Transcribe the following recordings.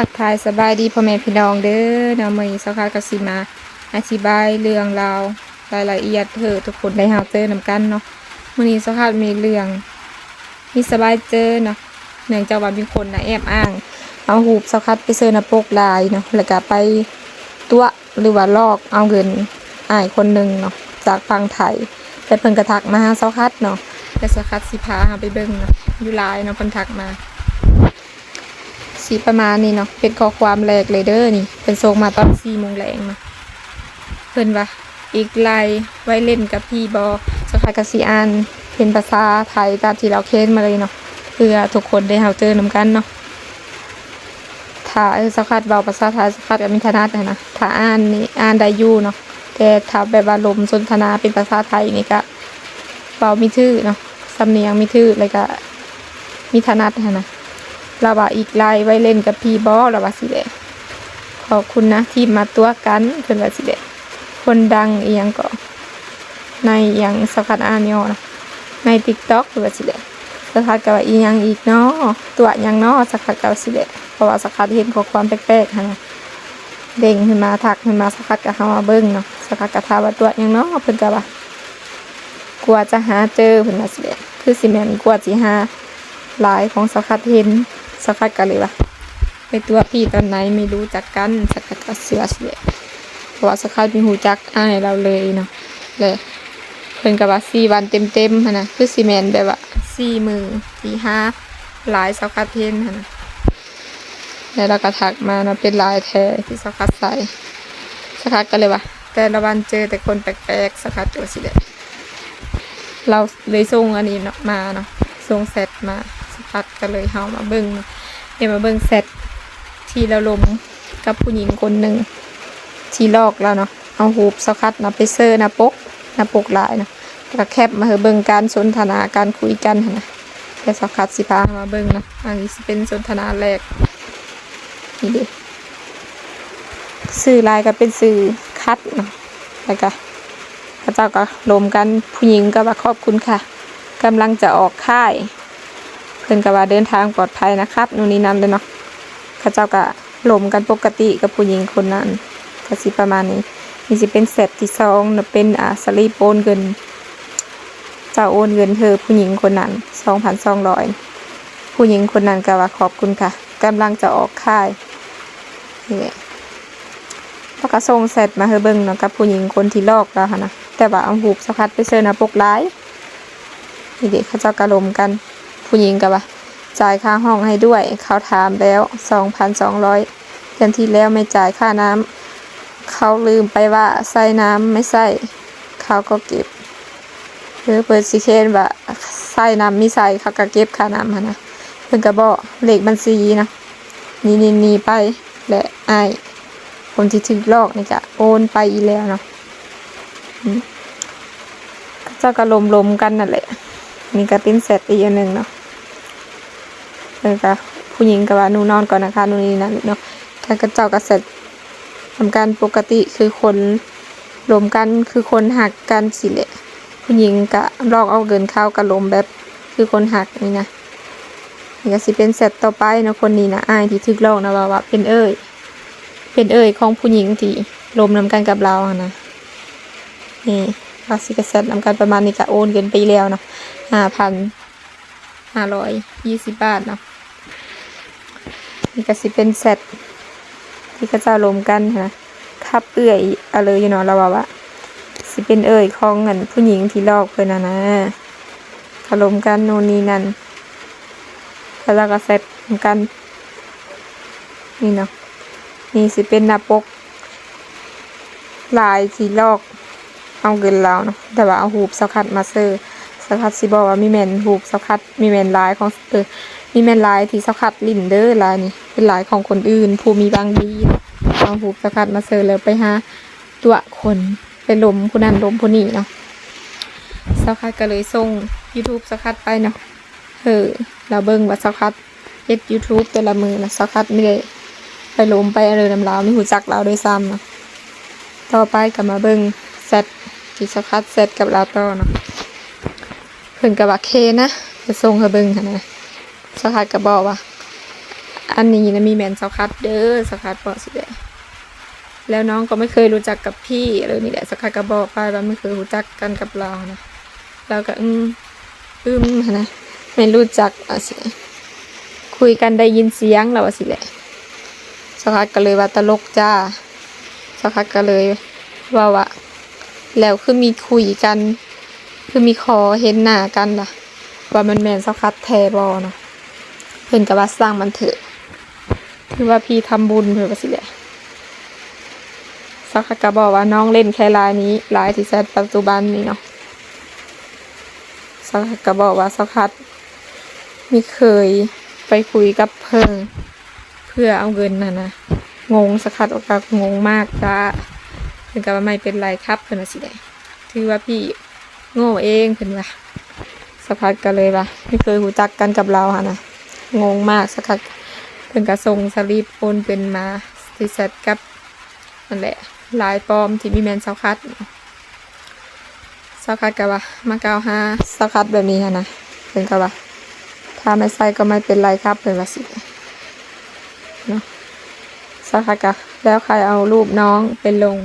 ທັກທາຍສະບາຍດີພໍ່ແມ່ພີ່ນ້ອງເດີເນາະ, ມື້ນີ້ສາວຄັດກໍຊິມາອະທິບາຍເລື່ອງລາວລາຍລະອຽດໃຫ້ທຸກຄົນໄດ້ເຮົາເຈີນຳກັນເນາະ. ມື້ນີ້ສາວຄັດມີເລື່ອງມີສະບາຍເຈີເນາະ, ເນື່ອງຈາກວ່າມີຄົນນະແອບອ້າງເອົາຮູບສາວຄັດໄປເຊີໜ້າປົກຫຼາຍເນາະ, ແລ້ວກໍໄປຕົວະ ຫຼືວ່າຫຼອກເອົາເງິນອ້າຍຄົນໜຶ່ງເນາະ ຈາກຝັ່ງໄທ, ແລ້ວເພິ່ນກໍທັກມາຫາສາວຄັດເນາະ, ແລ້ວສາວຄັດຊິພາເຮົາໄປເບິ່ງເນາະ, ຢູ່ຫຼາຍເນາະ ເພິ່ນທັກມາ ຊິປະມານນີ້ເນາະ, ເປັນຂໍ້ຄວາມແລກເລີຍເດີນີ້, ເພິ່ນສົ່ງມາຕອນສີ່ໂມງແລງເນາະ, ເພິ່ນວ່າ ອີກໄລ່ໄວ້ຫຼິ້ນກັບຜີບໍ? ສາວຄັດກໍຊິອ່ານເປັນພາສາໄທຕາມທີ່ລາວຂຽນມາເລີຍເນາະ, ເພື່ອທຸກຄົນໄດ້ເຮົາເຈີນຳກັນເນາະ. ຖ້າ ເອີ ສາວຄັດເວົ້າພາສາໄທ ສາວຄັດກໍມີຖະໜັດຫັ້ນນະ, ຖ້າອ່ານນີ້ອ່ານໄດ້ຢູ່ເນາະ, ແຕ່ຖ້າແບບວ່າລົມສົນທະນາເປັນພາສາໄທນີ້ກໍເວົ້າມີຖືກເນາະ, ສຳນຽງມີຖືກ ແລ້ວກໍມີຖະໜັດຫັ້ນນະ. ລາວວ່າ ອີກໄລ່ໄວ້ຫຼິ້ນກັບຜີບໍ? ລາວວ່າຊີ້ແຫຼະ. ຂອບຄຸນນະທີ່ມາຕົວະກັນ ເພິ່ນວ່າຊີ້ແຫຼະ. ຄົນດັງອີ່ຫຍັງເກາະ ໃນອີ່ຫຍັງ ສາວຄັດອ່ານບໍ່ອອກນະ, ໃນຕິກຕັອກ ເພິ່ນວ່າຊີ້ແຫຼະ. ສາວຄັດກໍວ່າ ອີ່ຫຍັງອີກເນາະ ຕົວະຫຍັງເນາະ? ສາວຄັດກໍວ່າຊີ້ແຫຼະ, ເພາະວ່າສາວຄັດເຫັນຂໍ້ຄວາມແປກໆຫັ້ນນະ ເດ້ງຂຶ້ນມາ ທັກຂຶ້ນມາ, ສາວຄັດກໍເຮົາມາເບິ່ງເນາະ, ສາວຄັດກໍຖາມວ່າ ຕົວະຫຍັງເນາະ? ເພິ່ນກໍວ່າ ກວ່າຈະຫາເຈີ ເພິ່ນວ່າຊີ້ແຫຼະ, ຄືຊິແມ່ນກວ່າຊິຫາຫຼາຍຂອງສາວຄັດເຫັນ. ສາວຄັດກໍເລີຍວ່າ ໄປຕົວະຜີຕອນໃດ ໄມ່ຮູ້ຈັກກັນ. ສາວຄັດກໍເຊື່ອຊີ້ແຫຼະ ເພາະວ່າສາວຄັດມີຮູ້ຈັກອ້າຍລາວເລີຍເນາະ, ແລະ ເພິ່ນກໍວ່າ ສີ່ວັນເຕັມໆຫັ້ນນະ, ຄືຊິແມ່ນແບບວ່າສີ່ມື້ທີ່ຫາຫຼາຍສາວຄັດເຫັນຫັ້ນນະ. ແລ້ວລາວກໍທັກມາເນາະ, ເປັນຫຼາຍແທ້ທີ່ສາວຄັດໃສ່. ສາວຄັດກໍເລີຍວ່າ ແຕ່ລະວັນເຈີແຕ່ຄົນແປກໆ ສາວຄັດວ່າຊີ້ແຫຼະ. ລາວເລີຍສົ່ງອັນນີ້ເນາະ ມາເນາະ, ສົ່ງແຊັດມາ, ສາວຄັດກໍເລີຍເຮົາມາເບິ່ງເນາະ, ໄດ້ມາເບິ່ງແຊັດທີ່ລາວລົມກັບຜູ້ຍິງຄົນໜຶ່ງທີ່ຫຼອກລາວເນາະ, ເອົາຮູບສາວຄັດນະໄປເຊີໜ້າປົກ ໜ້າປົກຫຼາຍເນາະ, ແລ້ວກໍແຄບມາໃຫ້ເບິ່ງການສົນທະນາ ການຄຸຍກັນຫັ້ນນະ. ແຕ່ສາວຄັດຊິພາມາເບິ່ງເນາະ, ອັນນີ້ຊິເປັນສົນທະນາແລກ ນີ້ເດ້. ຊື່ລາຍກໍເປັນຊື່ຄັດເນາະ, ແລ້ວກໍເຂົາເຈົ້າກໍລົມກັນ, ຜູ້ຍິງກໍວ່າ ຂອບຄຸນຄ່ະ ກຳລັງຈະອອກຄ້າຍ, ເພິ່ນກໍວ່າ ເດີນທາງປອດໄພນະຄັບ ໂນ່ນນີ້ນັ້ນເດ້ເນາະ. ເຂົາເຈົ້າກໍລົມກັນປົກກະຕິກັບຜູ້ຍິງຄົນນັ້ນ, ກໍຊິປະມານນີ້. ນີ້ຊິເປັນແຊັດທີສອງນະ, ເປັນ ອາ ສະລິບໂອນເງິນ, ເຈົ້າໂອນເງິນໃຫ້ຜູ້ຍິງຄົນນັ້ນສອງພັນສອງຮ້ອຍ, ຜູ້ຍິງຄົນນັ້ນກໍວ່າ ຂອບຄຸນຄ່ະ ກຳລັງຈະອອກຄ້າຍ. ນີ້ແຫຼະ ແລ້ວກໍສົ່ງແຊັດມາໃຫ້ເບິ່ງເນາະ ກັບຜູ້ຍິງຄົນທີ່ຫຼອກລາວຫັ້ນນະ, ແຕ່ວ່າເອົາຮູບສາວຄັດໄປເຊີໜ້າປົກຫຼາຍ. ນີ້ເດ້ ເຂົາເຈົ້າກໍລົມກັນ, ຜູ້ຍິງກໍວ່າ ຈ່າຍຄ່າຫ້ອງໃຫ້ດ້ວຍ, ເຂົາຖາມແລ້ວ ສອງພັນສອງຮ້ອຍ, ເດືອນທີ່ແລ້ວໄມ່ຈ່າຍຄ່ານ້ຳ, ເຂົາລືມໄປວ່າໃຊ້ນ້ຳໄມ່ໃຊ້ ເຂົາກໍເກັບ. ຄືເພິ່ນຊິຂຽນວ່າໃຊ້ນ້ຳມີໃຊ້ ເຂົາກໍເກັບຄ່ານ້ຳຫັ້ນນະ. ເພິ່ນກໍບອກເລກບັນຊີນະ, ນີ້ໆໆໄປ ແລະ ອ້າຍຄົນທີ່ຖືກຫຼອກນີ້ກະໂອນໄປອີກແລ້ວເນາະ. ອືມ ເຂົາເຈົ້າກໍລົມໆກັນນັ້ນແຫຼະ. ນີ້ກໍເປັນແຊັດອີກອັນໜຶ່ງເນາະ, ເພິ່ນກໍ ຜູ້ຍິງກໍວ່າ ໜູນອນກ່ອນນະຄະ ໂນ່ນນີ້ນັ້ນເນາະ. ແລ້ວເຂົາເຈົ້າກໍແຊັດນຳກັນປົກກະຕິ ຄືຄົນລົມກັນ ຄືຄົນຮັກກັນຊີ້ແຫຼະ. ຜູ້ຍິງກໍຫຼອກເອົາເງິນເຂົາ ກໍລົມແບບຄືຄົນຮັກນີ້ນະ. ນີ້ກໍຊິເປັນແຊັດຕໍ່ໄປເນາະ, ຄົນນີ້ນະ ອ້າຍທີ່ຖືກຫຼອກນະ ເວົ້າວ່າເປັນເອື້ອຍ ເປັນເອື້ອຍຂອງຜູ້ຍິງທີ່ລົມນຳກັນກັບລາວຫັ້ນນະ. ນີ້ ວ່າຊິກະແຊັດນຳກັນປະມານນີ້ ກະໂອນເງິນໄປແລ້ວເນາະ ຫ້າພັນຫ້າຮ້ອຍຊາວບາດເນາະ. ນີ້ກະຊິເປັນແຊັດທີ່ເຂົາເຈົ້າລົມກັນຫັ້ນນະ. ຄັບເອື້ອຍເອົາເລີຍຢູ່ເນາະ, ລາວເວົ້າວ່າຊິເປັນເອື້ອຍຂອງອັນຜູ້ຍິງທີ່ຫຼອກເພິ່ນຫັ້ນນະ, ກໍລົມກັນໂນ່ນນີ້ນັ້ນ, ແລ້ວລາວກໍແຊັດນຳກັນ. ນີ້ເນາະ, ນີ້ຊິເປັນໜ້າປົກລາຍທີ່ຫຼອກເອົາເງິນລາວເນາະ, ແຕ່ວ່າເອົາຮູບສາວຄັດມາເຊີ. ສາວຄັດຊິບອກວ່າມີແມ່ນຮູບສາວຄັດ ມີແມ່ນລາຍຂອງ ເອີ ມີແມ່ນລາຍທີ່ສາວຄັດຫຼິ້ນເດີ, ລາຍນີ້ເປັນລາຍຂອງຄົນອື່ນ ຜູ້ມີຫວັງດີເນາະ. ເອົາຮູບສາວຄັດມາເຊີແລ້ວໄປຫາຕົວະຄົນ, ໄປລົມຜູ້ນັ້ນລົມຜູ້ນີ້ເນາະ. ສາວຄັດກໍເລີຍສົ່ງຢູທູບສາວຄັດໄປເນາະ, ເອີ ລາວເບິ່ງວ່າສາວຄັດເຮັດຢູທູບແຕ່ລະມື້ນະ, ສາວຄັດມີໄດ້ໄປລົມໄປອະເລີນຳລາວ, ມີຮູ້ຈັກລາວດ້ວຍຊ້ຳເນາະ. ຕໍ່ໄປກໍມາເບິ່ງແຊັດທີ່ສາວຄັດແຊັດກັບລາວຕໍ່ເນາະ. ເພິ່ນກໍວ່າ ເຄນະ ຈະສົ່ງໃຫ້ເບິ່ງຫັ້ນນະ. ສາວຄັດກໍບອກວ່າ ອັນນີ້ນະມີແມ່ນສາວຄັດເດີ ສາວຄັດບອກຊີ້ແຫຼະ. ແລ້ວນ້ອງກໍໄມ່ເຄີຍຮູ້ຈັກກັບພີ່ເລີຍນີ້ແຫຼະ ສາວຄັດກໍບອກໄປວ່າໄມ່ເຄີຍຮູ້ຈັກກັນກັບລາວນະ. ລາວກໍອືມ ອືມຫັ້ນນະ ແມ່ນຮູ້ຈັກວ່າຊີ້ ຄຸຍກັນໄດ້ຍິນສຽງ ລາວວ່າຊີ້ແຫຼະ. ສາວຄັດກໍເລີຍວ່າຕະຫຼົກຈ້າ ສາວຄັດກໍເລີຍເວົ້າວ່າ ແລ້ວຄືມີຄຸຍກັນ ຄືມີຂໍເຫັນໜ້າກັນລະ ວ່າມັນແມ່ນສາວຄັດແທ້ບໍ່ເນາະ. ເພິ່ນກໍວ່າຊ່າງມັນເຖາະ ຖືວ່າພີ່ທຳບຸນ ເພິ່ນວ່າຊີ້ແຫຼະ. ສາວຄັດກໍບອກວ່ານ້ອງຫຼິ້ນແຄ່ລາຍນີ້ ລາຍທີ່ແຊັດປັດຈຸບັນນີ້ເນາະ. ສາວຄັດກໍບອກວ່າສາວຄັດມີເຄີຍໄປຄຸຍກັບເພິ່ນເພື່ອເອົາເງິນຫັ້ນນະ. ງົງ ສາວຄັດກໍງົງມາກ ແຕ່ເພິ່ນກໍວ່າ ໄມ່ເປັນໄລຄັບ ເພິ່ນວ່າຊີ້ແຫຼະ ຖືວ່າພີ່ໂງ່ເອງ ເພິ່ນວ່າ. ສາວຄັດກໍເລີຍວ່າ ໄມ່ເຄີຍຮູ້ຈັກກັນກັບລາວຫັ້ນນະ ງົງມາກ. ສາວຄັດ ເພິ່ນກໍສົ່ງສະລິບໂອນເງິນມາທີ່ແຊັດກັບ ນັ້ນແຫຼະ ລາຍປອມທີ່ມີແມ່ນສາວຄັດ. ສາວຄັດກໍວ່າມາກ່າວຫາສາວຄັດແບບນີ້ຫັ້ນນະ ເພິ່ນກໍວ່າ ຖ້າໄມ່ໃຊ້ກໍໄມ່ເປັນໄລຄັບ ເພິ່ນວ່າຊີ້ເນາະ. ສາວຄັດກໍ ແລ້ວໃຜເອົາຮູບນ້ອງໄປລົງ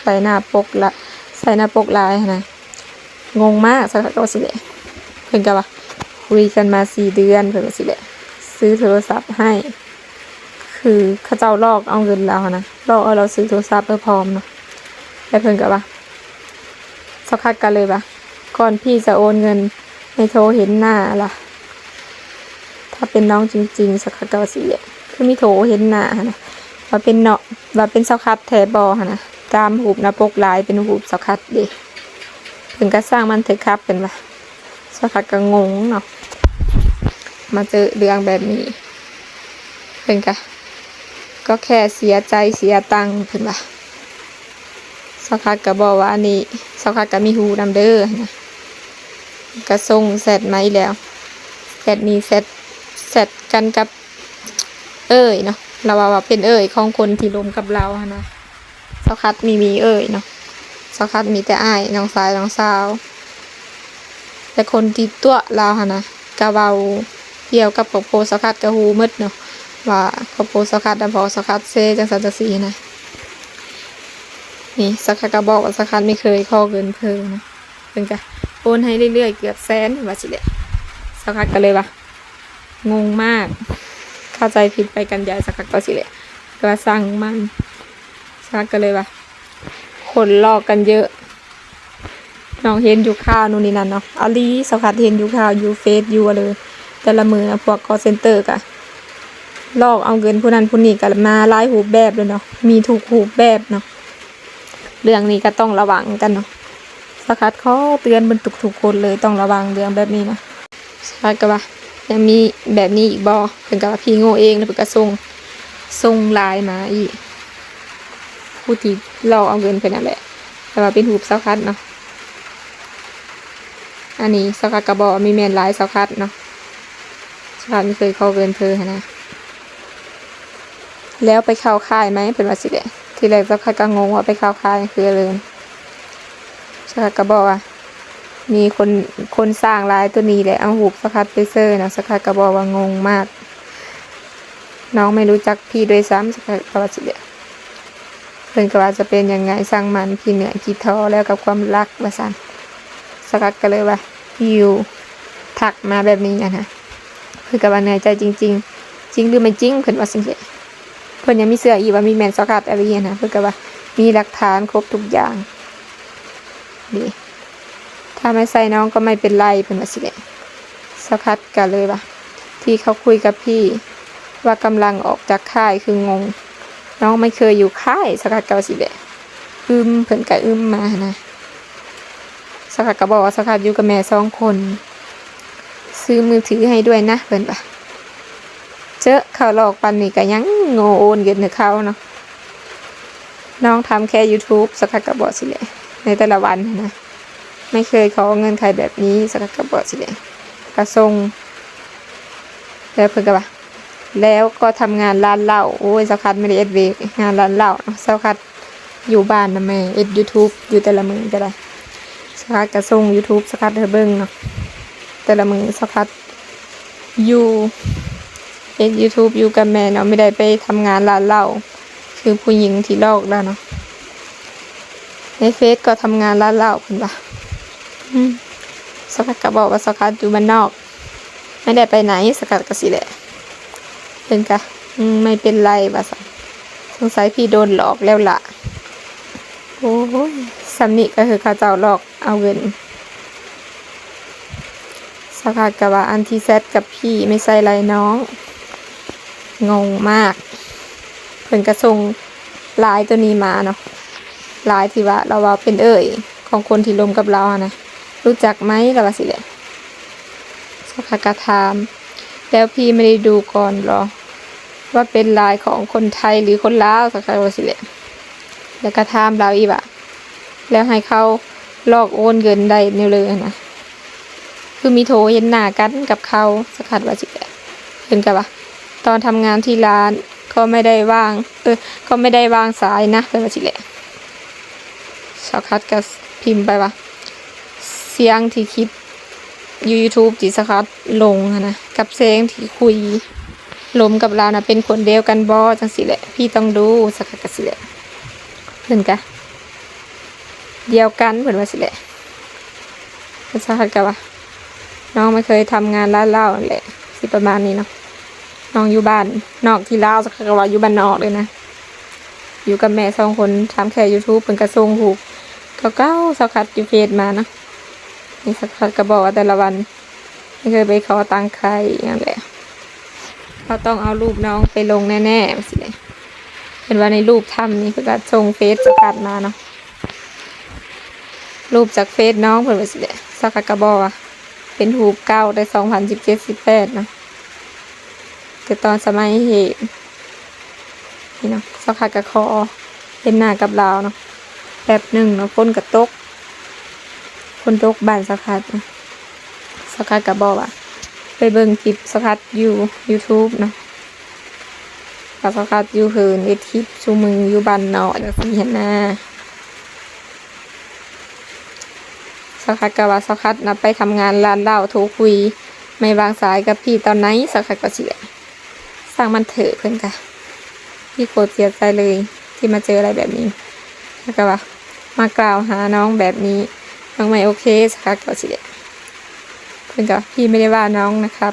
ໃສ່ໜ້າປົກລາຍ ໃສ່ໜ້າປົກລາຍຫັ້ນນະ. ງົງມາກ ສາວຄັດກໍວ່າຊີ້ແຫຼະ. ເພິ່ນກໍວ່າ ຄຸຍກັນມາສີ່ເດືອນ ເພິ່ນວ່າຊີ້ແຫຼະ ຊື້ໂທລະສັບໃຫ້ ຄືເຂົາເຈົ້າຫຼອກເອົາເງິນລາວຫັ້ນນະ ຫຼອກເອົາລາວຊື້ໂທລະສັບໃຫ້ພ້ອມເນາະ. ແລ້ວເພິ່ນກໍວ່າ ສາວຄັດກໍເລີຍວ່າ ກ່ອນພີ່ຈະໂອນເງິນໃຫ້ໂທເຫັນໜ້າລະ ຖ້າເປັນນ້ອງຈິງໆ. ສາວຄັດກໍວ່າຊີ້ແຫຼະ ຄືມີໂທເຫັນໜ້າຫັ້ນນະ ວ່າເປັນເນາະ ວ່າເປັນສາວຄັດແທ້ບໍ່ຫັ້ນນະ ຕາມຮູບໜ້າປົກລາຍເປັນຮູບສາວຄັດເດ້. ເພິ່ນກໍຊ່າງມັນເຖາະຄັບ ເພິ່ນວ່າ. ສາວຄັດກໍງົງເນາະ ມາເຈີເລື່ອງແບບນີ້ ເພິ່ນກໍ ກໍແຄ່ເສຍໃຈເສຍຕັງ ເພິ່ນວ່າ. ສາວຄັດກໍບອກວ່າ ອັນນີ້ ສາວຄັດກໍມີຫູນຳເດີນະ ກໍສົ່ງແຊັດມາອີກແລ້ວ ແຊັດນີ້ແຊັດ ແຊັດກັນກັບເອື້ອຍເນາະ ລາວວ່າ ວ່າເປັນເອື້ອຍຂອງຄົນທີ່ລົມກັບລາວຫັ້ນນະ. ສາວຄັດມີມີເອື້ອຍເນາະ ສາວຄັດມີແຕ່ອ້າຍ ນ້ອງຊາຍ ນ້ອງສາວ ແຕ່ຄົນທີ່ຕົວະລາວຫັ້ນນະ ກະເວົ້າກ່ຽວກັບຄອບຄົວສາວຄັດກະຮູ້ໝົດເນາະ ວ່າຄອບຄົວສາວຄັດນະ ພໍ່ສາວຄັດເຊຈັ່ງຊັ້ນຈັ່ງຊີ້ນະ. ນີ້ສາວຄັດກະບອກວ່າສາວຄັດມີເຄີຍຂໍເງິນເພິ່ນນະ ເພິ່ນກະໂອນໃຫ້ເລື້ອຍໆ ເກືອບແສນວ່າຊີ້ແຫຼະ. ສາວຄັດກະເລີຍວ່າ ງົງມາກ ເຂົ້າໃຈຜິດໄປກັນໃຫຍ່ ສາວຄັດກໍວ່າຊີ້ແຫຼະ ກໍວ່າຊ່າງມັນ ສາວຄັດກໍເລີຍວ່າ ຄົນຫຼອກກັນເຍີະ ນ້ອງເຫັນຢູ່ຂ່າວໂນ່ນນີ້ນັ້ນເນາະ ອາລີ ສາວຄັດເຫັນຢູ່ຂ່າວ ຢູ່ເຟສ ຢູ່ອະເລີ ແຕ່ລະມື້ນະ ພວກຄອລເຊັນເຕີກະຫຼອກເອົາເງິນຜູ້ນັ້ນຜູ້ນີ້ ກະມາຫຼາຍຮູບແບບເລີຍເນາະ ມີທຸກຮູບແບບເນາະ. ເລື່ອງນີ້ກະຕ້ອງລະວັງກັນເນາະ ສາວຄັດຂໍເຕືອນເບິດທຸກໆຄົນເລີຍ ຕ້ອງລະວັງເລື່ອງແບບນີ້ນະ. ສາວຄັດກໍວ່າ ຍັງມີແບບນີ້ອີກບໍ່ ເພິ່ນກໍວ່າ ພີ່ໂງ່ເອງ ແລ້ວເພິ່ນກໍສົ່ງ ສົ່ງລາຍມາອີກ ຜູ້ທີ່ຫຼອກເອົາເງິນເພິ່ນນັ້ນແຫຼະ ແຕ່ວ່າເປັນຮູບສາວຄັດເນາະ. ອັນນີ້ສາວຄັດກໍບອກວ່າມີແມ່ນລາຍສາວຄັດເນາະ ສາວຄັດມີເຄີຍຂໍເງິນເພິ່ນຫັ້ນນະ. ແລ້ວໄປເຂົ້າຄ້າຍໄໝ ເພິ່ນວ່າຊີ້ແຫຼະ. ທີແລກສາວຄັດກໍງົງວ່າໄປເຂົ້າຄ້າຍຄືເລີຍ ສາວຄັດກໍບອກວ່າ ມີຄົນ ຄົນສ້າງລາຍໂຕນີ້ແຫຼະ ເອົາຮູບສາວຄັດໄປເຊີນະ. ສາວຄັດກໍບອກວ່າງົງມາກ ນ້ອງໄມ່ຮູ້ຈັກພີ່ດ້ວຍຊ້ຳ ສາວຄັດກໍວ່າຊີ້ແຫຼະ. ເພິ່ນກໍວ່າຈະເປັນຍັງໄງຊ່າງມັນ ພີ່ເມື່ອຍຂີ້ທໍ້ແລ້ວກັບຄວາມລັກວ່າຊັ້ນ. ສາວຄັດກໍເລີຍວ່າ ຢູ່ ທັກມາແບບນີ້ຫັ້ນນະ ເພິ່ນກໍວ່າເໜື່ອຍໃຈຈິງໆ ຈິງຫຼືໄມ່ຈິງ ເພິ່ນວ່າຊັ້ນເດ. ເພິ່ນຍັງມີເຊື່ອອີກວ່າມີແມ່ນສາວຄັດອີ່ຫຼີຫັ້ນນະ ເພິ່ນກໍວ່າມີຫຼັກຖານຄົບທຸກຢ່າງເດ. ຖ້າໄມ່ໃຊ່ນ້ອງກໍໄມ່ເປັນໄລ ເພິ່ນວ່າຊີ້ແຫຼະ. ສາວຄັດກໍເລີຍວ່າ ທີ່ເຂົາຄຸຍກັບພີ່ວ່າກຳລັງອອກຈາກຄ້າຍຄືງົງ ນ້ອງໄມ່ເຄີຍຢູ່ຄ້າຍ ສາວຄັດກໍວ່າຊີ້ແຫຼະ. ອຶມ ເພິ່ນກະອຶມມາຫັ້ນນະ. ສາວຄັດກະບອກວ່າສາວຄັດຢູ່ກັບແມ່ສອງຄົນ ຊື້ມືຖືໃຫ້ດ້ວຍນະ ເພິ່ນວ່າ. ເຈີ້ ເຂົາຫຼອກປານນີ້ກະຍັງໂງ່ໂອນເງິນໃຫ້ເຂົາເນາະ. ນ້ອງທຳແຄ່ຢູທູບ ສາວຄັດກະບອກຊີ້ແຫຼະ ໃນແຕ່ລະວັນຫັ້ນນະ ໄມ່ເຄີຍຂໍເງິນໃຜແບບນີ້ ສາວຄັດກະບອກຊີ້ແຫຼະ. ກະສົ່ງ ແລ້ວເພິ່ນກະວ່າ ແລ້ວກໍທຳງານຮ້ານເຫຼົ້າ. ໂອ້ຍ ສາວຄັດໄມ່ໄດ້ເຮັດວຽກງານຮ້ານເຫຼົ້າເນາະ ສາວຄັດ ຢູ່ບ້ານນຳແມ່ ເຮັດຢູທູບຢູ່ແຕ່ລະມື້ກໍໄດ້. ສາວຄັດກໍສົ່ງຢູທູບສາວຄັດໃຫ້ເບິ່ງເນາະ ແຕ່ລະມື້ສາວຄັດຢູ່ ເຮັດຢູທູບຢູ່ກັບແມ່ເນາະ ໄມ່ໄດ້ໄປທຳງານຮ້ານເຫຼົ້າ ຄືຜູ້ຍິງທີ່ຫຼອກລາວເນາະ. ໃນເຟສກໍທຳງານຮ້ານເຫຼົ້າ ເພິ່ນວ່າ. ອືມ ສາວຄັດກໍບອກວ່າສາວຄັດຢູ່ບ້ານນອກ ໄມ່ໄດ້ໄປໄຫນ ສາວຄັດກໍຊີ້ແຫຼະ. ເພິ່ນກໍ ອືມ ໄມ່ເປັນໄລ ວ່າຊັ້ນ. ສົງໄສພີ່ໂດນຫຼອກແລ້ວລະ. ໂອ້ຍ ສ່ຳນີ້ກໍຄືເຂົາເຈົ້າຫຼອກເອົາເງິນ. ສາວຄັດກໍວ່າ ອັນທີ່ແຊັດກັບພີ່ໄມ່ໃຊ່ໄລນ້ອງ. ງົງມາກ. ເພິ່ນກໍສົ່ງລາຍໂຕນີ້ມາເນາະ ລາຍທີ່ວ່າລາວເວົ້າເປັນເອື້ອຍຂອງຄົນທີ່ລົມກັບລາວຫັ້ນນະ. ຮູ້ຈັກໄໝ? ລາວວ່າຊີ້ແຫຼະ. ສາວຄັດກໍຖາມ ແລ້ວພີ່ໄມ່ໄດ້ດູກ່ອນເຫລອ ວ່າເປັນລາຍຂອງຄົນໄທຫຼືຄົນລາວ? ສາວຄັດວ່າຊີ້ແຫຼະ. ແລ້ວກໍຖາມລາວອີກວ່າ ແລ້ວໃຫ້ເຂົາຫຼອກໂອນເງິນໄດ້ແນວເລີຫັ້ນນະ ຄືມີໂທເຫັນໜ້າກັນກັບເຂົາ? ສາວຄັດວ່າຊີ້ແຫຼະ. ເພິ່ນກໍວ່າ ຕອນທຳງານທີ່ຮ້ານກໍໄມ່ໄດ້ວາງ ເອີ ກໍໄມ່ໄດ້ວາງສາຍນະ ເພິ່ນວ່າຊີ້ແຫຼະ. ສາວຄັດກໍພິມໄປວ່າ ສຽງທີ່ຄລິບຢູ່ຢູທູບທີ່ສາວຄັດລົງຫັ້ນນະ ກັບສຽງທີ່ຄຸຍລົມກັບລາວນະ ເປັນຄົນດຽວກັນບໍ່? ຈັ່ງຊີ້ແຫຼະ ພີ່ຕ້ອງດູ. ສາວຄັດກໍຊີ້ແຫຼະ. ເພິ່ນກະ ດຽວກັນ ເພິ່ນວ່າຊີ້ແຫຼະ. ສາວຄັດກໍວ່າ ນ້ອງໄມ່ເຄີຍທຳງານຮ້ານເຫຼົ້າຫັ້ນແຫຼະ ຊິປະມານນີ້ເນາະ. ນ້ອງຢູ່ບ້ານນອກທີ່ລາວ ສາວຄັດກໍວ່າຢູ່ບ້ານນອກເລີຍນະ ຢູ່ກັບແມ່ສອງຄົນ ຖາມແຄ່ຢູທູບ ເພິ່ນກໍສົ່ງຮູບເກົ່າໆ ສາວຄັດຢູ່ເຟສມາເນາະ. ນີ້ສາວຄັດກໍບອກວ່າແຕ່ລະວັນ ໄມ່ເຄີຍໄປຂໍຕັງໃຜຫັ້ນແຫຼະ ເຂົາຕ້ອງເອົາຮູບນ້ອງໄປລົງແນ່ໆ ວ່າຊີ້ແຫຼະ. ເຫັນວ່າໃນຮູບຖ້ຳນີ້ ເພິ່ນກໍສົ່ງເຟສສາວຄັດມາເນາະ ຮູບຈາກເຟສນ້ອງ ເພິ່ນວ່າຊີ້ແຫຼະ. ສາວຄັດກໍບອກວ່າເປັນຮູບເກົ່າແຕ່ສອງພັນສິບເຈັດ ສິບແປດເນາະ ແຕ່ຕອນສະໄໝເຮດ ນີ້ເນາະ ສາວຄັດກໍຂໍເຫັນໜ້າກັບລາວເນາະ ແປັບໜຶ່ງເນາະ ຝົນກໍຕົກ ຝົນຕົກບ້ານສາວຄັດນະ. ສາວຄັດກໍບອກວ່າໄປເບິ່ງຄລິບສາວຄັດຢູ່ຢູທູບເນາະ ວ່າສາວຄັດຢູ່ເຫີນເຮັດຄລິບຊຸມື້ຢູ່ບ້ານນອກຈັ່ງຊີ້ຫັ້ນນາ. ສາວຄັດກໍວ່າສາວຄັດນະໄປທຳງານຮ້ານເຫຼົ້າ ໂທຄຸຍໄມ່ວາງສາຍກັບພີ່ຕອນໃດ? ສາວຄັດກໍຊີ້ແຫຼະ. ຊ່າງມັນເຖາະ ເພິ່ນກະ ພີ່ໂຄດເສຍໃຈເລີຍທີ່ມາເຈີອະໄລແບບນີ້ ແລ້ວກະວ່າມາກ່າວຫານ້ອງແບບນີ້ ນ້ອງໄມ່ໂອເຄ. ສາວຄັດກໍຊີ້ແຫຼະ ເພິ່ນກະ ພີ່ໄມ່ໄດ້ວ່ານ້ອງນະຄັບ.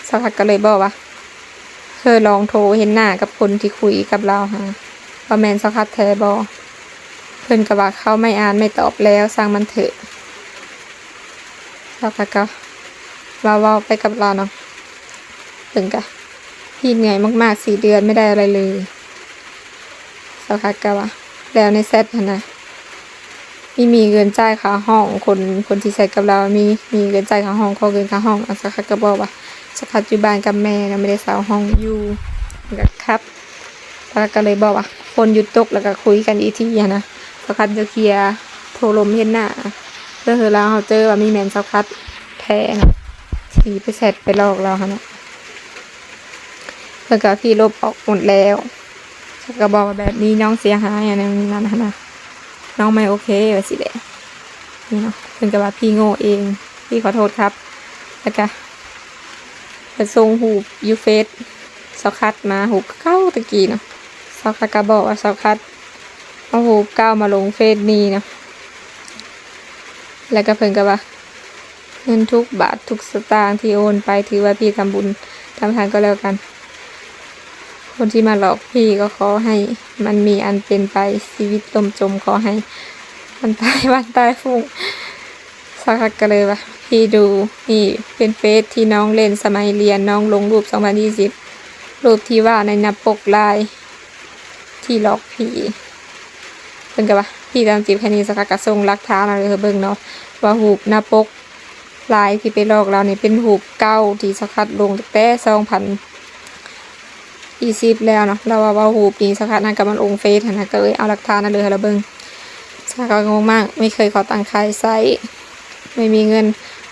ສາວຄັດກໍເລີຍບອກວ່າ ເຄີຍລອງໂທເຫັນໜ້າກັບຄົນທີ່ຄຸຍກັບລາວຫັ້ນ ວ່າແມ່ນສາວຄັດແທ້ບໍ່? ເພິ່ນກະວ່າເຂົາໄມ່ອ່ານໄມ່ຕອບແລ້ວ ຊ່າງມັນເຖາະ. ສາວຄັດກະເວົ້າໆໄປກັບລາວເນາະ ເພິ່ນກະ ພີ່ເໜື່ອຍມາກໆ ສີ່ເດືອນໄມ່ໄດ້ອະໄລເລີຍ. ສາວຄັດກະວ່າ ແລ້ວໃນແຊັດຫັ້ນນະ ມີ ມີເງິນຈ່າຍຄ່າຫ້ອງ ຄົນ ຄົນທີ່ແຊັດກັບລາວ ມີ ມີເງິນຈ່າຍຄ່າຫ້ອງ ຂໍເງິນຄ່າຫ້ອງ. ສາວຄັດກະບອກວ່າ ສາວຄັດຢູ່ບ້ານກັບແມ່ເນາະ ໄມ່ໄດ້ເຊົ່າຫ້ອງຢູ່ ເພິ່ນກະຄັບ. ສາວຄັດກະເລີຍບອກວ່າ ຝົນຢຸດຕົກ ແລ້ວກະຄຸຍກັນອີກທີຫັ້ນນະ. ສາວຄັດຈະເຄຍໂທລົມເຫັນໜ້າ ເພື່ອໃຫ້ລາວເຮົາເຈີວ່າມີແມ່ນສາວຄັດແທ້ນະ ທີ່ໄປແຊັດໄປຫຼອກລາວຫັ້ນນະ. ເພິ່ນກະວ່າ ພີ່ລົບອອກໝົດແລ້ວ. ສາວຄັດກະບອກວ່າ ແບບນີ້ນ້ອງເສຍຫາຍ ອັນນັ້ນຫັ້ນນະ ນ້ອງໄມ່ໂອເຄ ວ່າຊີ້ແຫຼະ. ນີ້ເນາະ ເພິ່ນກະວ່າ ພີ່ໂງ່ເອງ ພີ່ຂໍໂທດຄັບ. ແລ້ວກະ ເພິ່ນສົ່ງຮູບຢູ່ເຟສສາວຄັດມາ ຮູບເກົ່າແຕ່ກີ້ເນາະ. ສາວຄັດກະບອກວ່າ ສາວຄັດເອົາຮູບເກົ່າມາລົງເຟສນີ້ເນາະ. ແລ້ວກະເພິ່ນກະວ່າ ເງິນທຸກບາດທຸກສະຕາງທີ່ໂອນໄປ ຖືວ່າພີ່ທຳບຸນທຳທານກໍແລ້ວກັນ. ຄົນທີ່ມາຫຼອກພີ່ກໍຂໍໃຫ້ມັນມີອັນເປັນໄປ, ຊີວິດລົ້ມຈົມຂໍໃຫ້ມັນຕາຍວັນຕາຍຟຸ້ງ. ສາວຄັດກໍເລີຍວ່າ ພີ່ດູ ນີ້ເປັນເຟສທີ່ນ້ອງຫຼິ້ນສະໄໝຮຽນ, ນ້ອງລົງຮູບສອງພັນຊາວ ຮູບທີ່ວ່າໃນໜ້າປົກລາຍທີ່ຫຼອກພີ່. ເພິ່ນກໍວ່າ ພີ່ຕາມຈີບແຄ່ນີ້. ສາວຄັດກໍສົ່ງຫຼັກຖານມາໃຫ້ເບິ່ງເນາະ ວ່າຮູບໜ້າປົກ ລາຍທີ່ໄປຫຼອກລາວນີ້ເປັນຮູບເກົ່າທີ່ສາວຄັດລົງຕັ້ງແຕ່ສອງພັນຊາວແລ້ວເນາະ. ລາວວ່າ ເວົ້າຮູບນີ້ສາວຄັດຫາກະມາລົງເຟສຫັ້ນນະ ກໍເລີຍເອົາຫຼັກຖານນັ້ນເລີຍໃຫ້ລາວເບິ່ງ. ສາວຄັດກໍງົງມາກ ໄມ່ເຄີຍຂໍຕັງໃຜໃຊ້ ໄມ່ມີເງິນ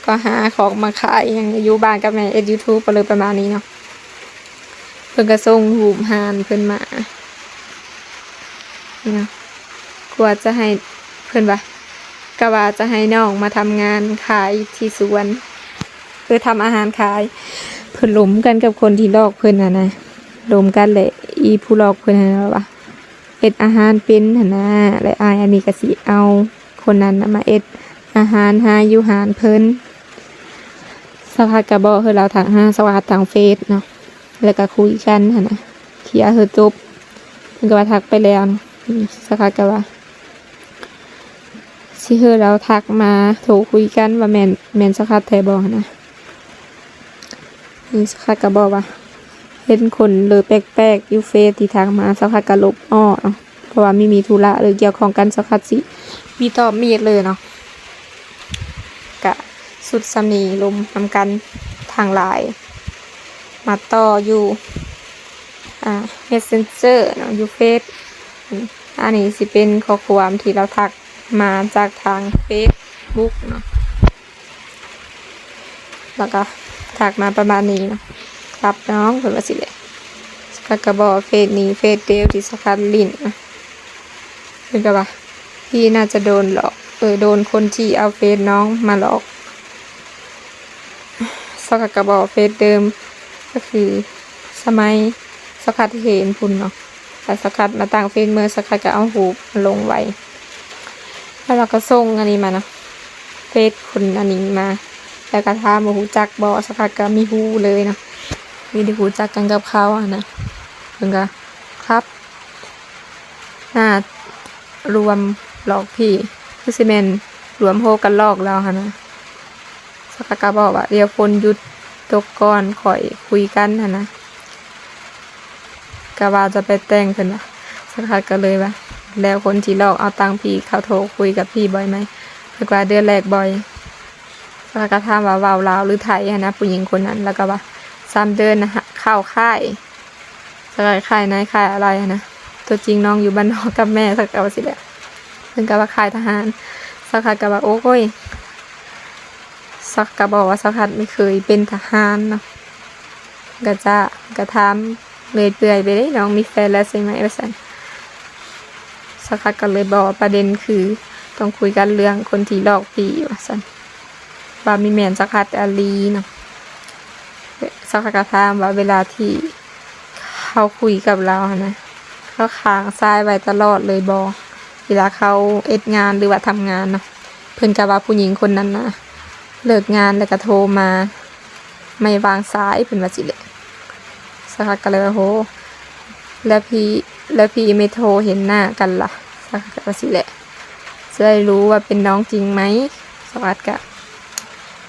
ກໍຫາຂອງມາຂາຍຫຍັງ ຢູ່ບ້ານກັບແມ່ເຮັດຢູທູບ ກໍເລີຍປະມານນີ້ເນາະ. ເພິ່ນກໍສົ່ງຮູບຮ້ານເພິ່ນມາເນາະ ກວ່າຈະໃຫ້ ເພິ່ນວ່າ ກະວ່າຈະໃຫ້ນ້ອງມາທຳງານຂາຍທີ່ສວນ ຄືທຳອາຫານຂາຍ. ເພິ່ນລົມກັນກັບຄົນທີ່ຫຼອກເພິ່ນຫັ້ນນະ ລົມກັນ ແລະ ອີຜູ້ຫຼອກເພິ່ນຫັ້ນນະວ່າເຮັດອາຫານເປັນຫັ້ນນະ ແລະ ອ້າຍອັນນີ້ກໍຊິເອົາຄົນນັ້ນນະມາເຮັດອາຫານໃຫ້ຢູ່ຮ້ານເພິ່ນ. ສາວພັດກໍບອກໃຫ້ລາວທັກຫາສາວພັດທາງເຟສເນາະ ແລ້ວກໍຄຸຍກັນຫັ້ນນະ ເຄລຍໃຫ້ຈົບ. ເພິ່ນກໍວ່າທັກໄປແລ້ວນະ ອືມ ສາວພັດກໍວ່າ ຊິໃຫ້ລາວທັກມາໂທຄຸຍກັນວ່າແມ່ນ ແມ່ນສາວພັດແທ້ບໍ່ຫັ້ນນະ. ອືມ ສາວພັດກໍບອກວ່າເຫັນຄົນເລີແປກໆຢູ່ເຟສທີ່ທັກມາ ສາວພັດກໍລົບອອກເນາະ ເພາະວ່າມີ ມີທຸລະ ຫຼື ກ່ຽວຂ້ອງກັນ ສາວພັດຊິບໍ່ຕອບມີດເລີຍເນາະ. ກະສຸດສ່ຳນີ້ ລົມນຳກັນທັງຫຼາຍ ມາຕໍ່ຢູ່ ອ່າ ເມສເຊັນເຈີເນາະ ຢູ່ເຟສ. ອືມ ອັນນີ້ຊິເປັນຂໍ້ຄວາມທີ່ລາວທັກມາຈາກທາງເຟສບຸກເນາະ ແລ້ວກໍທັກມາປະມານນີ້ເນາະ ຄັບນ້ອງ ເພິ່ນວ່າຊີ້ແຫຼະ. ສາວພັດກໍບອກເຟສນີ້ເຟສດຽວທີ່ສາວພັດຫຼິ້ນນະ ເພິ່ນກໍວ່າ ພີ່ໜ້າຈະໂດນຫຼອກ ເອີ ໂດນຄົນທີ່ເອົາເຟສນ້ອງມາຫຼອກ. ສາວພັດກໍບອກເຟສເດີມ ກໍຄືສະໄໝສາວພັດເຫັນພຸ້ນເນາະ ແລ້ວສາວພັດມາຕັ້ງເຟສເມີ ສາວພັດກໍເອົາຮູບມາລົງໄວ້ ແລ້ວລາວກໍສົ່ງອັນນີ້ມານະ ເຟສຄົນອັນນີ້ມາ ແລ້ວກໍຖາມວ່າຮູ້ຈັກບໍ່ ສາວພັດກໍມີຮູ້ເລີຍເນາະ ມີແຕ່ຮູ້ຈັກກັນກັບເຂົາຫັ້ນນະ. ເພິ່ນກໍຄັບ ໜ້າລວມຫຼອກພີ່ ຄືຊິແມ່ນລວມໂຮກັນຫຼອກລາວຫັ້ນນະ. ສາວພັດກໍບອກວ່າ ດຽວຝົນຢຸດຕົກກ່ອນ ຄ່ອຍຄຸຍກັນຫັ້ນນະ ກະວ່າຈະໄປແຕ່ງ ເພິ່ນວ່າ. ສາວພັດກໍເລີຍວ່າ ແລ້ວຄົນທີ່ຫຼອກເອົາຕັງພີ່ ເຂົາໂທຄຸຍກັບພີ່ບ່ອຍໄໝ? ເພິ່ນວ່າ ເດືອນແລກບ່ອຍ. ສາວພັດກໍຖາມວ່າເວົ້າລາວ ຫຼື ໄທຫັ້ນນະ ຜູ້ຍິງຄົນນັ້ນ ແລ້ວກໍວ່າ ສາມເດືອນນະ ເຂົ້າຄ້າຍ ສາວພັດຂາຍນາຍຂາຍອາໄລຫັ້ນນະ ຕົວຈິງນ້ອງຢູ່ບ້ານນອກກັບແມ່ ສາວພັດວ່າຊີ້ແຫຼະ. ເພິ່ນກໍວ່າຂາຍທະຫານ ສາວພັດກໍວ່າ ໂອ້ຍ ສາວພັດກໍບອກວ່າສາວພັດໄມ່ເຄີຍເປັນທະຫານເນາະ ກໍຈະ ກໍຖາມເລື້ອຍເປື່ອຍໄປເດ້ ນ້ອງມີແຟນແລ້ວໃຊ່ໄໝ ວ່າຊັ້ນ. ສາວພັດກໍເລີຍບອກວ່າປະເດັນຄືຕ້ອງຄຸຍກັນເລື່ອງຄົນທີ່ຫຼອກຜີວ່າຊັ້ນ ວ່າມີແມ່ນສາວພັດອີ່ຫຼີເນາະ. ສາວພັດກໍຖາມວ່າເວລາທີ່ ເຂົາຄຸຍກັບລາວຫັ້ນນະ ເຂົາຄ້າງສາຍໄວ້ຕະຫຼອດເລີຍບໍ່ ເວລາເຂົາເຮັດງານ ຫຼືວ່າທຳງານເນາະ. ເພິ່ນກໍວ່າຜູ້ຍິງຄົນນັ້ນນະ ເລີກງານແລ້ວກໍໂທມາ ໄມ່ວາງສາຍ ເພິ່ນວ່າຊີ້ແຫຼະ. ສາວພັດກໍເລີຍວ່າ ໂຫ ແລ້ວພີ່ ແລ້ວພີ່ໄມ່ໂທເຫັນໜ້າກັນລະ ສາວພັດກໍວ່າຊີ້ແຫຼະ ຈະໄດ້ຮູ້ວ່າເປັນນ້ອງຈິງໄໝ? ສາວພັດກໍ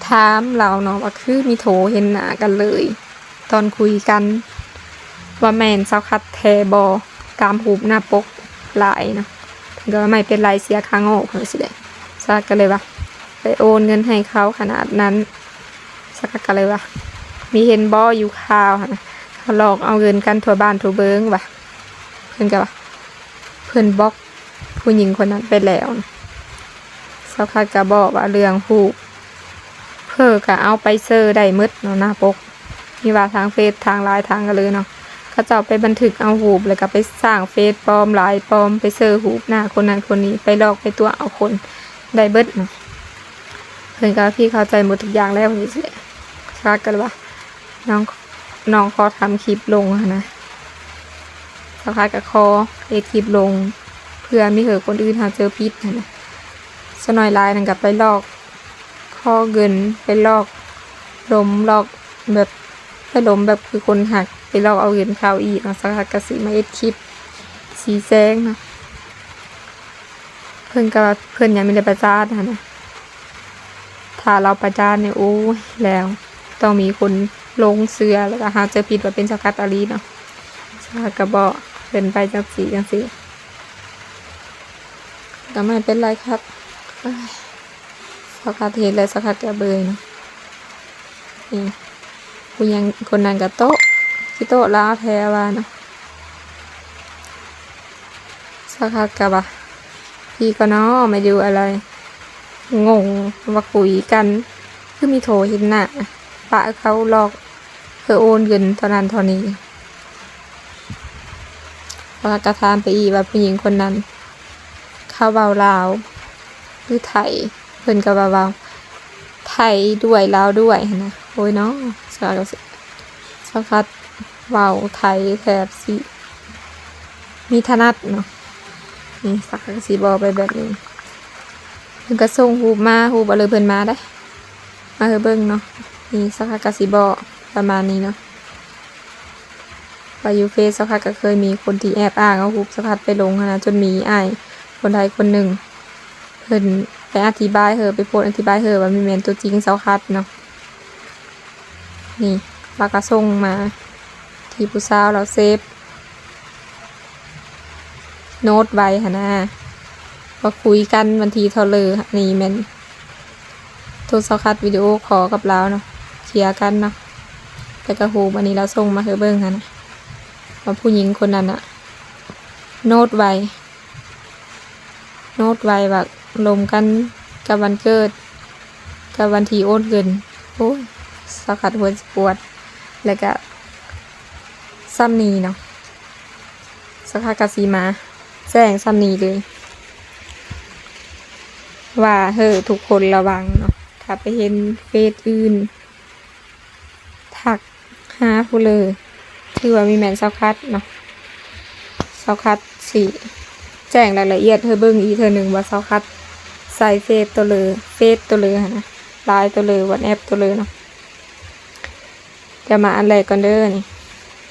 ຖາມລາວເນາະວ່າ ຄືມີໂທເຫັນໜ້າກັນເລີຍ ຕອນຄຸຍກັນ ວ່າແມ່ນສາວພັດແທ້ບໍ່ ຕາມຮູບໜ້າປົກຫຼາຍເນາະ. ເພິ່ນກໍວ່າ ໄມ່ເປັນໄລ ເສຍຄ່າໂງ່ ເພິ່ນວ່າຊີ້ແຫຼະ. ສາວພັດກໍເລີຍວ່າ ໄປໂອນເງິນໃຫ້ເຂົາຂະໜາດນັ້ນ. ສາວພັດກໍເລີຍວ່າ ມີເຫັນບໍ່ຢູ່ຂ່າວຫັ້ນນະ ເຂົາຫຼອກເອົາເງິນກັນທົ່ວບ້ານທົ່ວເມືອງວ່າ. ເພິ່ນກໍວ່າ ເພິ່ນບລັອກ ຜູ້ຍິງຄົນນັ້ນໄປແລ້ວ. ສາວພັດກໍບອກວ່າເລື່ອງຮູບ ເພິ່ນກໍເອົາໄປເຊີໄດ້ໝົດເນາະ ໜ້າປົກ ມີວ່າທາງເຟສ ທາງລາຍ ທາງກະເລີເນາະ. ເຂົາເຈົ້າໄປບັນທຶກເອົາຮູບ ແລ້ວກໍໄປສ້າງເຟສປອມ ລາຍປອມ ໄປເຊີຮູບໜ້າຄົນນັ້ນຄົນນີ້ ໄປຫຼອກໄປຕົວະເອົາຄົນໄດ້ເບິດເນາະ. ເພິ່ນກໍວ່າ ພີ່ເຂົ້າໃຈໝົດທຸກຢ່າງແລ້ວ ຈັ່ງຊີ້. ສາວພັດກໍເລີຍວ່າ ນ້ອງ ນ້ອງຂໍທຳຄລິບລົງຫັ້ນນະ. ສາວພັດກໍຂໍເຮັດຄລິບລົງ ເພື່ອມີເຫືອຄົນອື່ນເຮົາເຈີຜິດຫັ້ນນະ. ສາວນ້ອຍລາຍນັ້ນກໍໄປຫຼອກຂໍເງິນ ໄປຫຼອກລົມ ຫຼອກແບບ ໄປລົມແບບຄືຄົນຮັກ ໄປຫຼອກເອົາເງິນເຂົາອີກເນາະ. ສາວພັດກໍຊິມາເຮັດຄລິບຊີ້ແຈງເນາະ. ເພິ່ນກໍວ່າເພິ່ນຍັງບໍ່ໄດ້ປະຈານຫັ້ນນະ. ຖ້າລາວປະຈານນີ້ ໂອ້ຍ ແລ້ວ ຕ້ອງມີຄົນຫຼົງເຊື່ອ ແລ້ວກໍຫາເຈີຜິດວ່າເປັນສາວພັດອີ່ຫຼີເນາະ. ສາວພັດກໍບອກເພິ່ນໄປຈັ່ງຊີ້ຈັ່ງຊີ້ ກໍໄມ່ເປັນໄລຄັບ. ເອີຍ ສາວພັດເຫັນແລ້ວ ສາວພັດກໍເບີຍເນາະ. ນີ້ ຜູ້ຍິງຄົນນັ້ນກໍໂຕະ ຄືໂຕະລາວແທ້ວ່າເນາະ. ສາວພັດກໍວ່າ ພີ່ກໍເນາະ ມາຢູ່ອາໄລ ງົງວ່າຄຸຍກັນ ຄືມີໂທເຫັນໜ້າ ປະເຂົາຫຼອກເພື່ອໂອນເງິນເທົ່ານັ້ນເທົ່ານີ້. ສາວພັດກໍຖາມໄປອີກວ່າຜູ້ຍິງຄົນນັ້ນ ເຂົາເວົ້າລາວ ຫຼື ໄທ? ເພິ່ນກໍວ່າເວົ້າໄທດ້ວຍລາວດ້ວຍຫັ້ນນະ. ໂອ້ຍເນາະ ສາວພັດກໍຊິ ສາວຄັດເວົ້າໄທແທບຊິມີຖະໜັດເນາະ. ນີ້ສາວຄັດກໍຊິບອກໄປແບບນີ້ ເພິ່ນກໍສົ່ງຮູບມາ ຮູບອັນເລີເພິ່ນມາໄດ໋ ມາໃຫ້ເບິ່ງເນາະ. ນີ້ສາວຄັດກໍຊິບອກປະມານນີ້ເນາະ ວ່າຢູ່ເຟສສາວຄັດກໍເຄີຍມີຄົນທີ່ແອບອ້າງເອົາຮູບສາວຄັດໄປລົງຫັ້ນນະ ຈົນມີອ້າຍຄົນໃດຄົນໜຶ່ງ ເພິ່ນໄປອະທິບາຍເຮີ ໄປໂພສອະທິບາຍເຮີວ່າບໍ່ແມ່ນຕົວຈິງສາວຄັດເນາະ. ນີ້ລາວກໍສົ່ງມາທີ່ຜູ້ສາວລາວເຊບໂນ້ດໄວ້ຫັ້ນນະ ວ່າຄຸຍກັນວັນທີເທົ່າເລີ. ນີ້ແມ່ນໂທສາວຄັດວິດີໂອຄໍກັບລາວເນາະ ເຄຍກັນເນາະ. ແຕ່ກໍຮູບອັນນີ້ລາວສົ່ງມາໃຫ້ເບິ່ງຫັ້ນນະ ວ່າຜູ້ຍິງຄົນນັ້ນນະໂນ້ດໄວ້ ໂນ້ດໄວ້ວ່າລົມກັນກັບວັນເກີດ ກັບວັນທີ່ໂອນເງິນ. ໂອ້ຍ ສາວຄັດຫົວຊິປວດ. ແລ້ວກະສ່ຳນີ້ເນາະ ສາວຄັດກະຊິມາແຈ້ງສ່ຳນີ້ເລີຍ ວ່າເຮີ ທຸກຄົນລະວັງເນາະ ຖ້າໄປເຫັນເຟສອື່ນ ທັກຫາຜູ້ເລີ ຖືວ່າມີແມ່ນສາວຄັດເນາະ. ສາວຄັດຊິແຈ້ງລາຍລະອຽດໃຫ້ເບິ່ງອີກເທື່ອໜຶ່ງວ່າສາວຄັດໃຊ້ເຟສໂຕເລີ ເຟສໂຕເລີຫັ້ນນະ ລາຍໂຕເລີ ວັອດແອັບໂຕເລີເນາະ. ດຽວມາອັນແລກກ່ອນເດີ ນີ້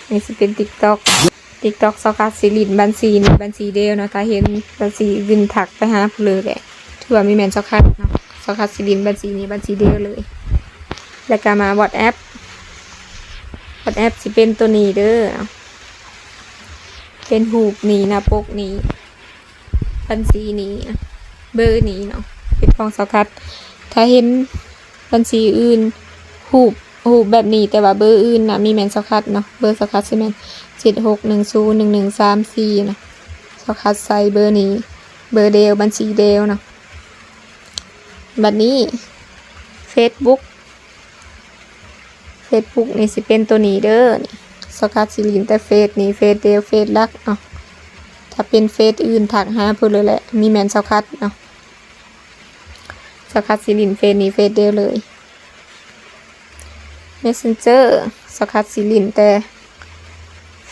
ນີ້ຊິເປັນຕິກຕັອກ ຕິກຕັອກ ສາວຄັດຊິຫຼິ້ນບັນຊີນີ້ບັນຊີດຽວເນາະ. ຖ້າເຫັນບັນຊີອື່ນທັກໄປຫາຜູ້ເລີແຫຼະ ຖືວ່າມີແມ່ນສາວຄັດເນາະ. ສາວຄັດຊິຫຼິ້ນບັນຊີນີ້ບັນຊີດຽວເລີຍ. ແລ້ວກໍມາວັອດແອັບ ວັອດແອັບຊິເປັນໂຕນີ້ເດີ ເປັນຮູບນີ້ ໜ້າປົກນີ້ ບັນຊີນີ້ ເບີນີ້ເນາະ ເປັນຂອງສາວຄັດ. ຖ້າເຫັນບັນຊີອື່ນ ຮູບ ຮູບແບບນີ້ ແຕ່ວ່າເບີອື່ນນະ ມີແມ່ນສາວຄັດເນາະ. ເບີສາວຄັດຊິແມ່ນ ເຈັດຫົກໜຶ່ງສູນໜຶ່ງໜຶ່ງສາມສີ່ ເນາະ. ສາວຄັດໃຊ້ເບີນີ້ ເບີດຽວ ບັນຊີດຽວເນາະ. ບັດນີ້ເຟສບຸກ ເຟສບຸກນີ້ຊິເປັນໂຕນີ້ເດີ ນີ້ ສາວຄັດຊິຫຼິ້ນແຕ່ເຟສນີ້ ເຟສດຽວ ເຟສຫຼັກເນາະ. ຖ້າເປັນເຟສອື່ນທັກຫາເພິ່ນເລີຍແຫຼະ ມີແມ່ນສາວຄັດເນາະ. ສາວຄັດຊິຫຼິ້ນເຟສນີ້ເຟສດຽວເລີຍ. ເມສເຊັນເຈີ ສາວຄັດຊິຫຼິ້ນແຕ່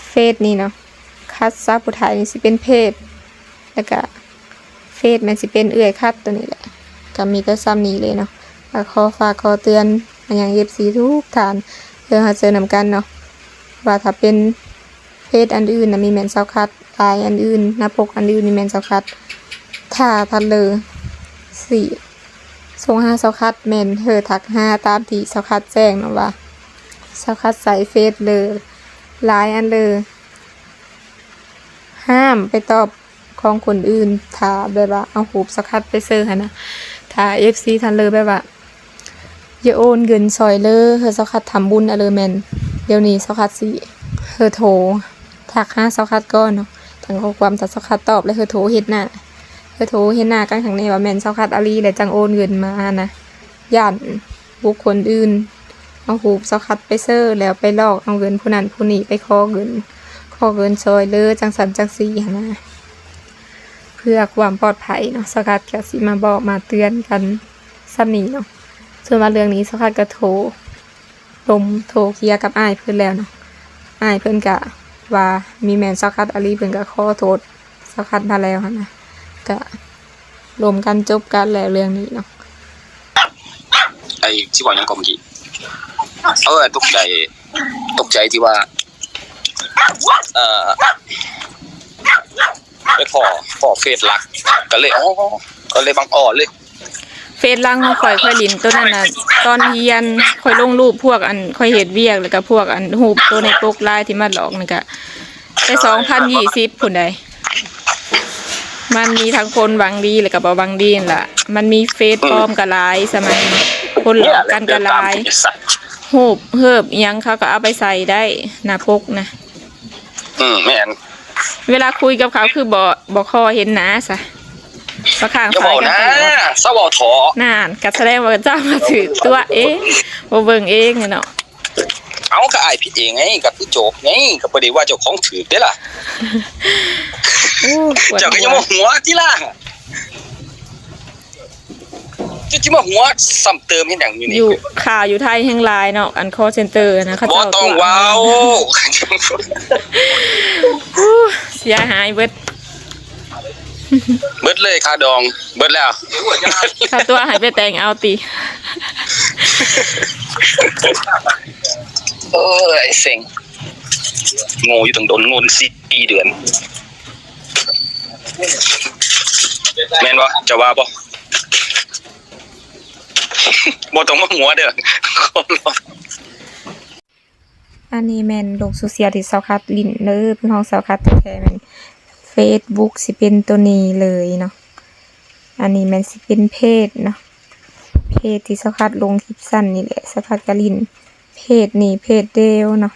ເຟສນີ້ເນາະ. ຄັດສາວຜູ້ໄທນີ້ຊິເປັນເພຈ ແລ້ວກະເຟສແມ່ນຊິເປັນເອື້ອຍຄັດໂຕນີ້ແຫຼະ. ກະມີແຕ່ສ່ຳນີ້ເລີຍເນາະ ກໍຂໍຝາກຂໍເຕືອນມາຍັງເອັຟຊີທຸກທ່ານ ເພື່ອເຮົາເຈີນຳກັນເນາະ ວ່າຖ້າເປັນເຟສອັນອື່ນນະ ມີແມ່ນສາວຄັດ ລາຍອັນອື່ນ ໜ້າປົກອັນອື່ນ ມີແມ່ນສາວຄັດ. ຖ້າທັນເລີຊິສົ່ງຫາສາວຄັດ ແມ່ນເຮີທັກຫາຕາມທີ່ສາວຄັດແຈ້ງເນາະ ວ່າສາວຄັດໃຊ້ເຟສເລີ ລາຍອັນເລີ ຫ້າມໄປຕອບຂອງຄົນອື່ນ ຖ້າແບບວ່າເອົາຮູບສາວຄັດໄປເຊີຫັ້ນນະ. ຖ້າເອັຟຊີທ່ານເລີແບບວ່າ ຢາກໂອນເງິນຊ່ອຍເລີ ເຮີສາວຄັດທຳບຸນອະເລີ ແມ່ນດຽວນີ້ສາວຄັດຊິ ເຮີໂທທັກຫາສາວຄັດກ່ອນເນາະ ທັງຂໍ້ຄວາມ. ຖ້າສາວຄັດຕອບແລ້ວ ເຮີໂທເຫັນໜ້າ ເຮີໂທເຫັນໜ້າກັນຄັ້ງນີ້ວ່າແມ່ນສາວຄັດອີ່ຫຼີ ແລ້ວຈັ່ງໂອນເງິນມາຫັ້ນນະ. ຢ້ານບຸກຄົນອື່ນເອົາຮູບສາວຄັດໄປເຊີ ແລ້ວໄປຫຼອກເອົາເງິນຜູ້ນັ້ນຜູ້ນີ້ ໄປຂໍເງິນ ຂໍເງິນຊ່ອຍເຫຼືອຈັ່ງຊັ້ນຈັ່ງຊີ້ຫັ້ນນະ. ເພື່ອຄວາມປອດໄພເນາະ ສາວຄັດກະຊິມາບອກມາເຕືອນກັນສ່ຳນີ້ເນາະ. ສ່ວນວ່າເລື່ອງນີ້ສາວຄັດກະໂທລົມ ໂທເຄຍກັບອ້າຍເພິ່ນແລ້ວເນາະ. ອ້າຍເພິ່ນກະວ່າມີແມ່ນສາວຄັດອີ່ຫຼີ ເພິ່ນກະຂໍໂທດສາວຄັດມາແລ້ວຫັ້ນນະ. ກະລົມກັນຈົບກັນແລ້ວເລື່ອງນີ້ເນາະ. ໄອ້ ຊິເວົ້າຫຍັງກໍເມື່ອກີ້ ເອີ ຕົກໃຈ ຕົກໃຈທີ່ວ່າ ເອີ ໄປພໍ້ ພໍ້ເຟສຫຼັກ ກໍເລີຍ ອໍ ກໍເລີຍບັງອອນເລີຍ. ເຟສຫຼັກຂອງຂ້ອຍ ຂ້ອຍຫຼິ້ນໂຕນັ້ນນະ ຕອນທີ່ອັນ ຂ້ອຍລົງຮູບພວກອັນ ຂ້ອຍເຮັດວຽກ ແລ້ວກໍພວກອັນ ຮູບໂຕໃນປົກລາຍທີ່ມາຫຼອກນັ້ນກະ ແຕ່ສອງພັນຍີ່ສິບພຸ້ນໃດ໋. ມັນມີທັງຄົນຫວັງດີ ແລ້ວກໍບໍ່ຫວັງດີຫັ້ນລະ. ມັນມີເຟສປອມກໍຫຼາຍ ສະໄໝຄົນຫຼອກກັນກໍຫຼາຍ. ຮູບເຮີບອີ່ຫຍັງເຂົາກໍເອົາໄປໃສ່ໄດ້ໜ້າປົກນະ. ອືມ ແມ່ນ. ເວລາຄຸຍກັບເຂົາຄືບໍ່ ບໍ່ຂໍເຫັນໜ້າຊະ ວ່າຂ້າງ ຢ່າເວົ້ານະ ສາຍກັນຕະຫຼອດ. ຊະເວົ້າເຖາະ. ນັ້ນ ກໍສະແດງວ່າເຈົ້າມາຖືກຕົວະເອງ ບໍ່ເບິ່ງເອງເນາະ. ເອົ້າ ກໍອ້າຍຜິດເອງໄງ ກໍຄືໂຈກໄງ ກໍບໍ່ໄດ້ວ່າເຈົ້າຂອງຖືກເດ້ລະ. ໂອ້ ປວດຫົວ. ເຈົ້າກໍຢ່າມາຫົວຕິລະ. ເຈົ້າຊິມາຫົວຊ້ຳເຕີມເຮັດຫຍັງຢູ່ນີ້? ຢູ່ ຄ່າຢູ່ໄທແຮງຫຼາຍເນາະ ອັນ call center ນະ ເຂົາເຈົ້າ ບໍ່ຕ້ອງເວົ້າ ເສຍຫາຍເບິດ ເບິດເລີຍຄ່າດອງ ເບິດແລ້ວ ຄ່າຕົວໃຫ້ໄປແຕ່ງເອົາຕິ? ໂອ້ຍ ເຊັງ ໂງ່ຢູ່ຕັ້ງດົນ ໂງ່ຕັ້ງສີ່ເດືອນ ແມ່ນບໍ່? ເຈົ້າວ່າບໍ່? ບໍ່ຕ້ອງມາຫົວເດີ ຂໍຮ້ອງ. ອັນນີ້ແມ່ນໂລກໂຊຊຽວທີ່ສາວຄັດຫຼິ້ນເດີ ເປັນຂອງສາວຄັດແທ້ໆ ແມ່ນ Facebook ຊິເປັນໂຕນີ້ເລີຍເນາະ. ອັນນີ້ແມ່ນຊິເປັນເພຈເນາະ ເພຈທີ່ສາວຄັດລົງຄລິບສັ້ນນີ້ແຫຼະ ສາວຄັດກະຫຼິ້ນເພຈນີ້ເພຈດຽວເນາະ.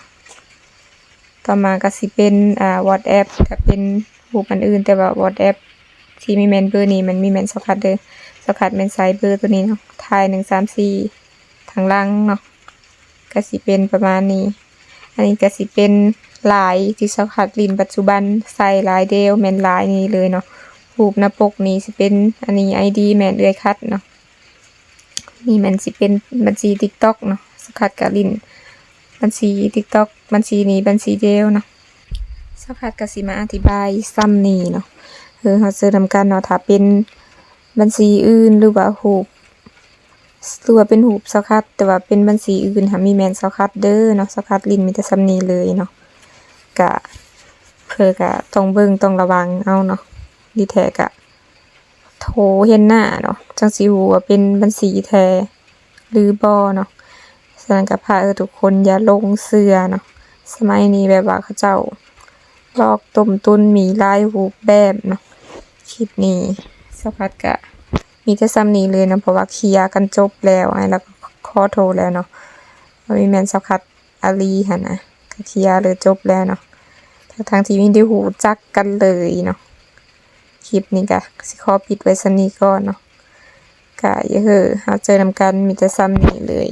ຕໍ່ມາກໍຊິເປັນ ອ່າ WhatsApp ກໍເປັນຮູບອັນອື່ນ ແຕ່ວ່າ WhatsApp ທີ່ມີແມ່ນເບີນີ້ ມັນມີແມ່ນສາວຄັດເດີ ສາວຄັດແມ່ນໃສ່ເບີໂຕນີ້ເນາະ ທ້າຍໜຶ່ງສາມສີ່ ທາງຫຼັງເນາະ ກໍຊິເປັນປະມານນີ້. ອັນນີ້ກໍຊິເປັນ Line ທີ່ສາວຄັດຫຼິ້ນປັດຈຸບັນ ໃຊ້ Line ດຽວ ແມ່ນ Line ນີ້ເລີຍເນາະ. ຮູບໜ້າປົກນີ້ຊິເປັນ ອັນນີ້ ໄອ ດີ ແມ່ນເອື້ອຍຄັດເນາະ. ນີ້ແມ່ນຊິເປັນບັນຊີ TikTok ເນາະ ສາວຄັດກະຫຼິ້ນບັນຊີ TikTok ບັນຊີນີ້ບັນຊີດຽວເນາະ. ສາວຄັດກະຊິມາອະທິບາຍຊ່ຳນີ້ເນາະ ເອີ ເຮົາເຊີນນຳກັນເນາະ ຖ້າເປັນບັນຊີອື່ນ ຫຼືວ່າຮູບ ຫຼືວ່າເປັນຮູບສາວຄັດ ແຕ່ວ່າເປັນບັນຊີອື່ນຫາມີແມ່ນສາວຄັດເດີເນາະ. ສາວຄັດຫຼິ້ນມີແຕ່ຊ່ຳນີ້ເລີຍເນາະ ກະ ເພິ່ນກະຕ້ອງເບິ່ງຕ້ອງລະວັງເອົາເນາະ ດີແທ້ກະ ໂທເຫັນໜ້າເນາະ ຈັ່ງຊິຮູ້ວ່າເປັນບັນຊີແທ້ຫຼືບໍ່ເນາະ. ສະນັ້ນກໍຝາກເອີທຸກຄົນຢ່າຫຼົງເຊື່ອເນາະ ສະໄໝນີ້ແບບວ່າເຂົາເຈົ້າຫຼອກຕົ້ມຕຸນມີຫຼາຍຮູບແບບເນາະ. ຄລິບນີ້ສາວພັດກະມີແຕ່ຊ່ຳນີ້ເລີຍເນາະ ເພາະວ່າເຄຍກັນຈົບແລ້ວ ອ້າຍລາວກໍຂໍໂທດແລ້ວເນາະ ບໍ່ມີແມ່ນສາວພັດ ອາລີຫັ້ນນະ ກະເຄຍເລີຍຈົບແລ້ວເນາະ ທັງໆທີ່ບໍ່ໄດ້ຮູ້ຈັກກັນເລີຍເນາະ. ຄລິບນີ້ກະຊິຂໍປິດໄວ້ສ່ຳນີ້ກ່ອນເນາະ ກະຢ່າເຮີ້ ເຮົາເຈີນຳກັນ ມີແຕ່ສ່ຳນີ້ເລີຍ.